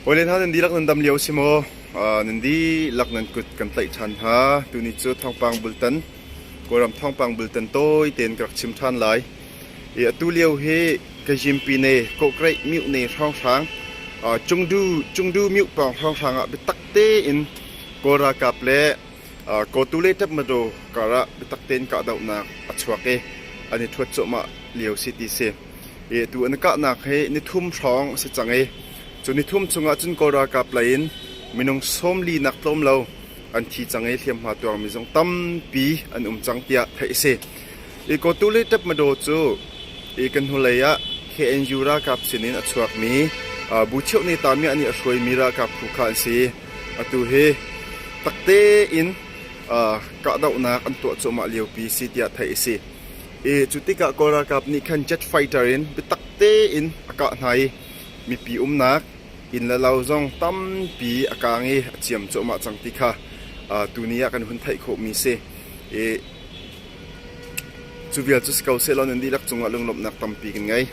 Hawile hna nan dihlak nan dam lio si maw? Nan dihlak nan kut kan tlaih ṭhan hna. Tuni cu thawngpang bultan, Kawlram thawngpang bultan tawi tein ka rak chim ṭhan lai. I atu lio hi Kajinpine, Kawhkraih mihne hrawnghrang, Cungdu, Cungdu mih pawng hrawnghrang ah biatak tein Kawl ralkap le Kawtu le Tatmadaw karah biatak tein kahdohnak a chuak i an i ṭhuat cuahmah lio si ti si. I atu an i kahnak hi nithum hrawng a si cang i cu nithum chungah cun Kawl ralkap lei in minung 40 nak tlawm lo an thi cang i hliamhma tuarmi zong tampi an um cang tiah theih a si. I Kawtu le Tatmadaw cu i kan hnulei ah KNU ralkap sinin a chuakmi Bu Cheuh Ne Tamiah nih a hruaimi ralkap phu kha an si. Atu hi takte in kahdohnak an tuah cuahmah liopi si tiah theih a si. I cu tikah Kawl ralkap nih khan jet fighter in biatak tein a kah hna i mipi umnak inn le lo zong tampi a kaang i a ciam cuahmah cang ti kha tuni ah kan hun theih khawhmi si. I cu vial cu si ko sehlaw nan dihlak cungah lunglawmhnak tampi kan ngei.